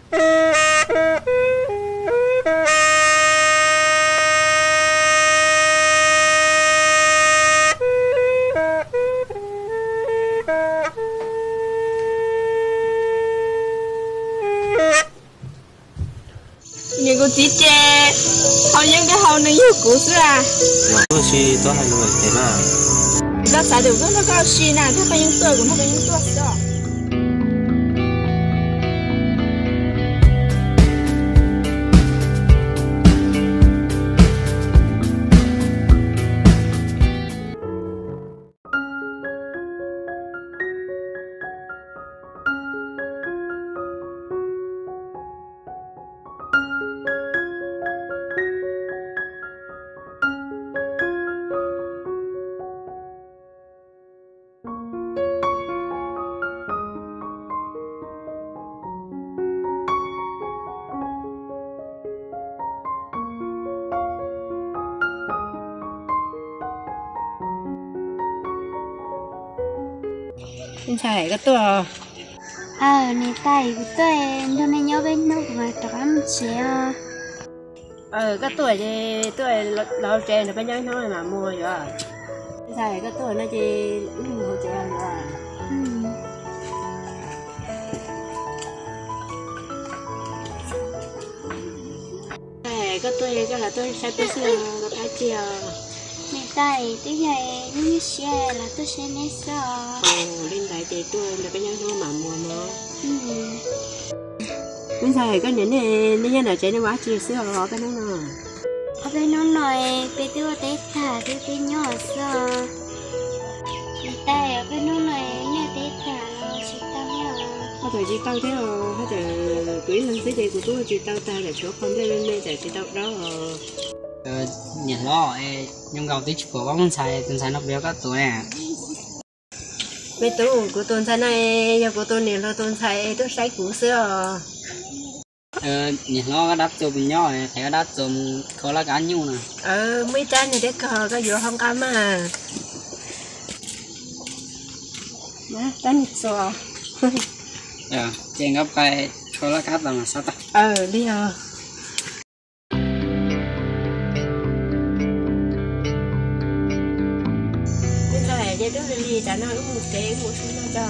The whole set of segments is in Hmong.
Niam kuv txiv ces haus yeeb twb haus nws yug kuv xwb a. Koj xav tias koj nrog koj ua si na, koj pheej yeej tuaj, kuv nrog koj yeej tuaj xwb os. Ntxhais, koj tuaj. Niam tais, kuv tuaj nrog nej nyob peb hnub kuv mam rov qab mus tsev os. Koj tuaj ces tuaj los hauv tsev nrog peb nyob ib hnub mam mus yuav. Ntxhais, koj tuaj no ces wb mus hauv tsev yuav. Koj tuaj koj los tuaj saib peb xwb los qab tsi os? Niam tais, twb yog ib nyuag siab los tuaj saib neb xwb os. Li ntawd ces tuaj nrog peb nyob hnub mam mus no. Ntxhais, koj niam nej, nej nyob nram tsev nej ua dab tsi xwb os ob peb hnub no? Ob peb hnub no peb twb ua teb tag twb peb nyob xwb os. Niam tais, ob peb hnub no nej ua teb tag los tsis tau thiab os? Haj tseem tsis tau thiab os, haj tseem kuv ib leeg xwb ces kuv twb ua tsis tau tag, tshuav qho nplej me me tseem tsis tau dob os. Niam hlob, zoo nkaus twb tsis pom koj ntxhais, tus ntxhais no puas yog koj tus ne? Me tub, kuv tus ntxhais no yog kuv tus niam hluas tus ntxhais tuaj saib kuv xwb os. Niam hlob, koj dab txuas mus nyob, qhia koj dab txuas mus kho laj kab nyuj no. Muaj ib rab niag deb kog, koj yuav hauv nqaj mas. Rab niag txuas. Ces nkawd pais kho laj kab tau mas sab tag. Li os. Ntxhais, ces twb lig lig tas no wb mus tsev, wb mus ua si no tso.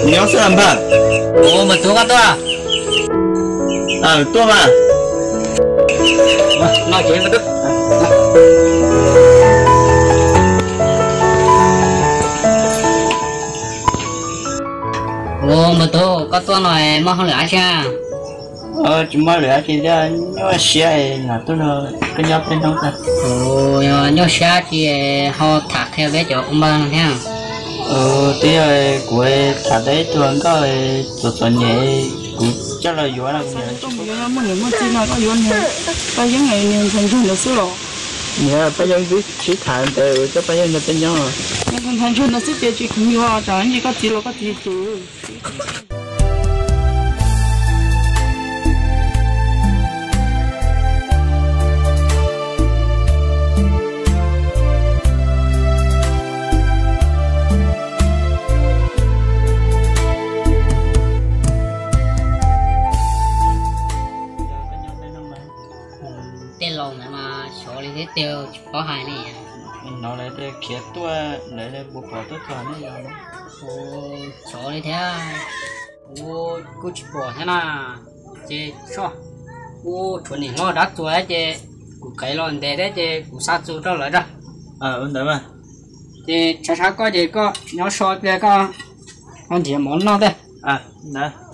Nyob xwb npawg. Ua, mas tuaj koj tuaj. Tuaj mas. Ua, mas tuaj koj tuaj no muaj hauj lwm dab tsi? Tsis muaj lwm dab tsi thiab, nyuaj siab los tuaj nrog koj nyob peb hnub tag. Nyuaj siab ces ho tham qhia peb cov ua npawg no thiab. Twb yog kuv tham tau ib tug nkauj txom txom nyem, kuv coj los yuav no. Muaj niam muaj txiv no koj yuav niag Paj Yeeb niag ntxhais ntsuag ntawd xwb los? Niag Paj Yeeb twb sib tham ntev, coj Paj Yeeb nrog peb nyob. Niag ntxhais ntsuag ntawd xwb ces tsis khoom yuav, tsam ib ntsis koj txiv los koj tsis tus. Tej laus ntawd mas xyov li thiab, tej tsis paub hais li. Hnov lawv tias khiav tuaj, lawv puas pom tuaj txog ne yog? Xyov li thiab, kuv kuj tsis pom thiab na. Ces soj, kuv tshuav niam hlob dab txuas thiab ces kuv qev los ntev thiab ces kuv xa txuas rau lawv rau. Ntawd mas. Ces tshav tshav koj ces koj nyob so pliag koj ho nrhiav mov noj thiab. Ntawd.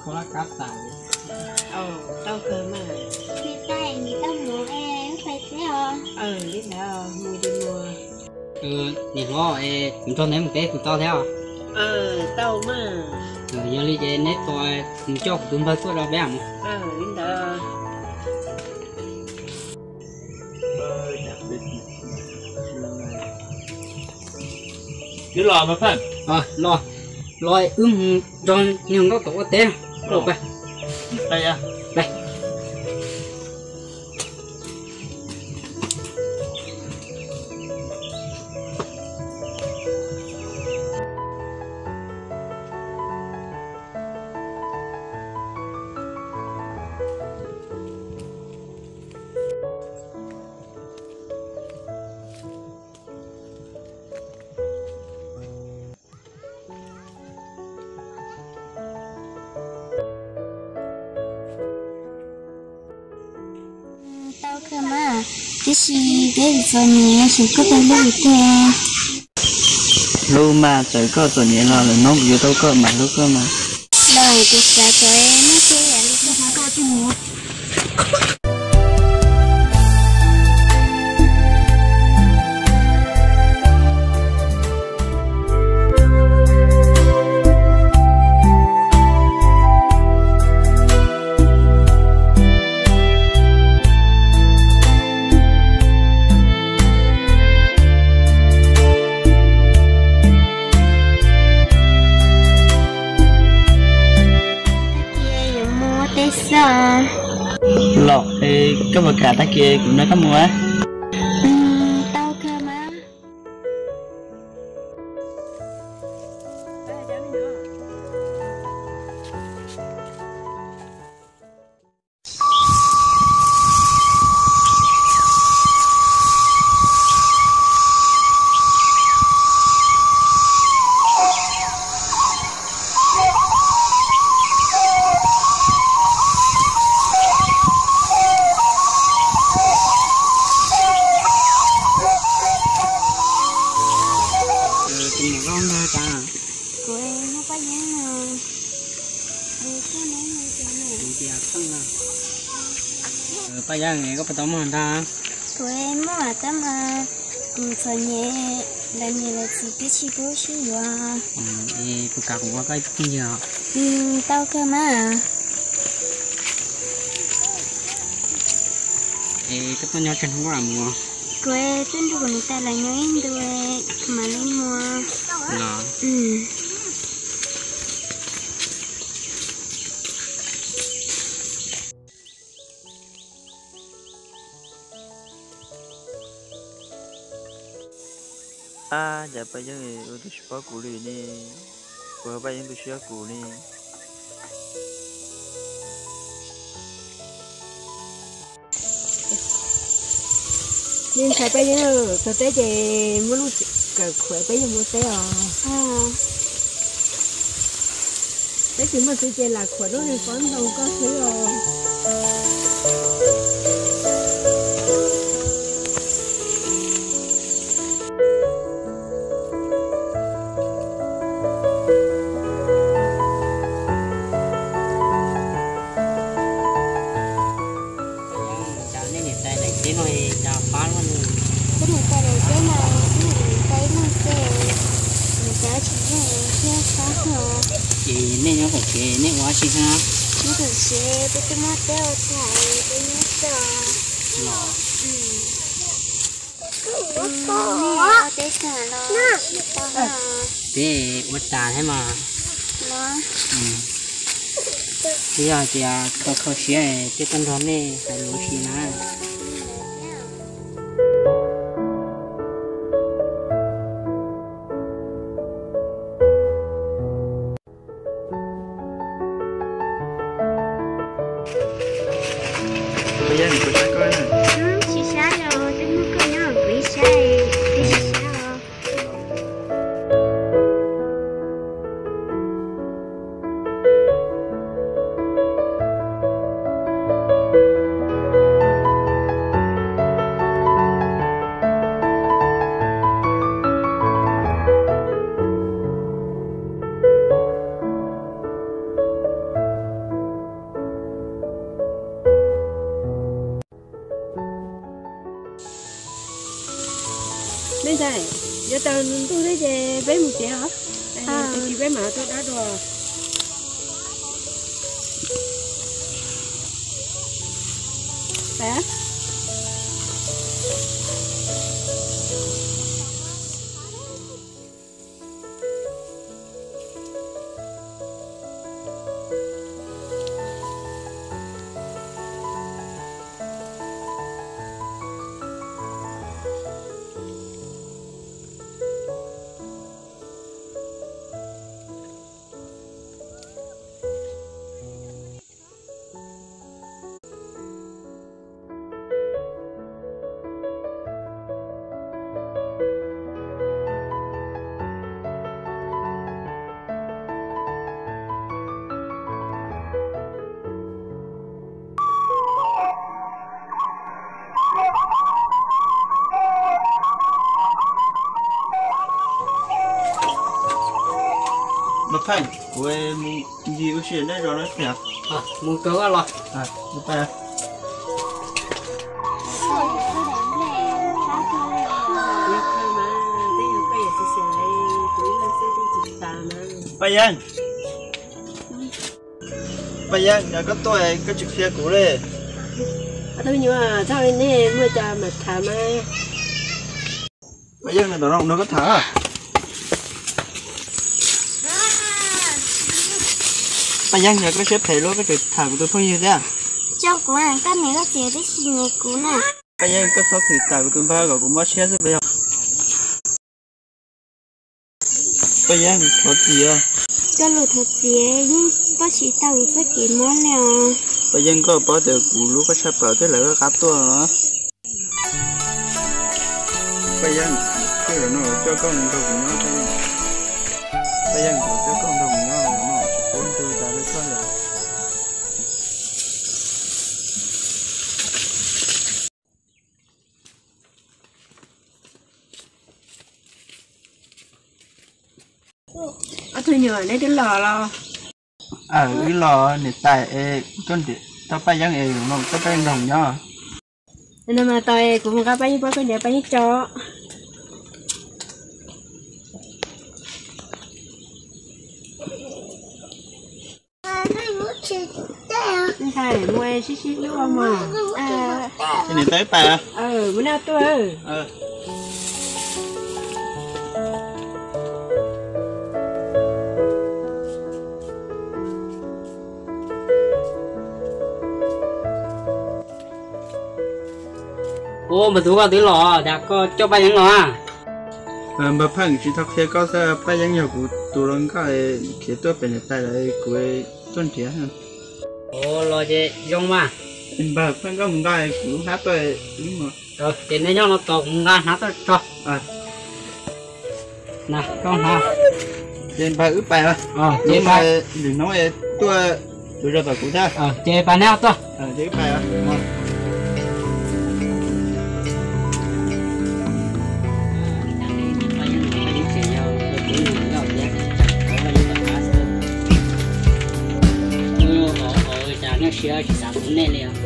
Koj lab kab tas. Tau kawg mas. Niam tais, nws tau mus es wb pais teb os. Li ntawd mus ces mus. Niam hlob, kuv nrog neb mus teb kuv tau thiab os. Tau mas. Yog li ces neb tos kuv coj kuv tus npawg tuaj rau peb mus. Li ntawd. Twb los mas Phaj. Los, los wb mus nrog niag nkauj tom ua teb. Tau kawg mas, tab sis peb txom nyem xyov koj puas hlub kuv tiag. Hlub mas, txawm koj txom nyem los lwm hnub kuv yuav tau koj mas hlub koj mas. Los kuv xav kom muaj tej yam li koj. Tag kis yuav mus ua teb xwb. Los, koj puas kam tag kis kuv nrog koj mus? Tau kawg mas. Kuv muaj Paj Yeeb no, es koj neb mus cas ne? Kuv tias Paj Yeeb, koj puas tau muaj ntag? Kuv muaj tab mas kuv txom nyem, lawv niam lawv txiv twb tsis pub sib yuav. Es puas kam kuv ua koj ib tug phooj ywg? Tau kawg mas. Es koj tuaj nyob tsawg hnub koj mam mus? Kuv tuaj nrog kuv niam tais lawv nyob ib ntus kuv mam li mus. Los. Ab, cas Paj Yeeb ua tsis paub kuv li ne? Ua Paj Yeeb tu siab kuv li. Li ntshai Paj Yeeb, txog teb ces muab lub kawm khuam Paj Yeeb mus teb os. Peb tsis muaj txiv ces lam khuam lub niag pob ntoo koj xwb os. Cas nej niam tais daim teb no cas qab luaj li? Peb niam tais daim teb no, peb niam tais ib leeg xwb, niam tais tsis muaj thiab qab hos. Ces nej nyob qaum kev nej ua dab tsi thiab? Nyob qaum kev peb twb muab teb ua tag, peb nyob txog. Los. Nej ua teb tag los tsis tau no. Peb ua tas thiab mas. Los. Twb yog tias tau kho siab thiaj tuaj nrog nej hais lus ua si na. Tsis sab os, twb muaj koj nyob kuv ib sab, twb tsis sab os. Ntxhais, yuav tau ntuj thiab ces peb mus tsev os. Tab sis peb mam tuaj dab dua. Mas Pheej, kuv mus ncig ua si neb zos no thiab. Mus kawg los. Paj Yeeb, Paj Yeeb, yog koj tuaj koj tsis qhia kuv li. Tus me nyuam, txhob li nej muaj cas mam tham mas. Paj Yeeb, nws tom no nrog koj tham. Paj Yeeb, yog koj siab phem luaj koj tseem tham kuv tus phooj ywg thiab. Coj kuv, koj niam koj txiv twb tsis nyiam kuv na. Paj Yeeb, koj txhob thwm tam kuv tus npawg kom kuv mob siab xwb puas yog? Paj Yeeb, thov txim os. Koj lus thov txim yeej pab tsis tau kuv txoj kev mob li os. Paj Yeeb, koj paub tias kuv hlub koj tshaj plaws thiab lawv koj qab tuaj. Paj Yeeb, kuv no coj koj mus nrog kuv nyob. Paj Yeeb, kuv coj koj nrog kuv nyob no tsis pub nrug tas li koj lawm. Ob tug nyuam, neb twb los los? Aw, wb los niam tais es, tau Paj Yeeb es no coj Paj Yeeb nrog nyob. No mas tais, kuv mus nqa Paj Yeeb pab koj ntiav Paj Yeeb tso. Ntxhais, mus sib sib hlub mog. Niam tais pais. Mus noj tuaj. Ua npawg tub, koj twb los, cas koj coj Paj Yeeb los? Npawg Pheej, tsis tau qhia koj xwb, Paj Yeeb yog kuv tus hluas nkauj khiav tuaj pem niam tais lawm, kuv tuaj nrhiav. Ua los ces zoo mas. Npawg Pheej, koj mus nqa kuv lub hnab tuaj. Ces nej nyob no tos kuv nqa hnab tuaj tso. Na, koj hnab. Ces npawg wb pais. Ces lwm hnub tuaj tus zos tom kuv thiab. Ces pais neb tuaj. Ces wb pais. Cas nej siab tsis xav kuv nej li os.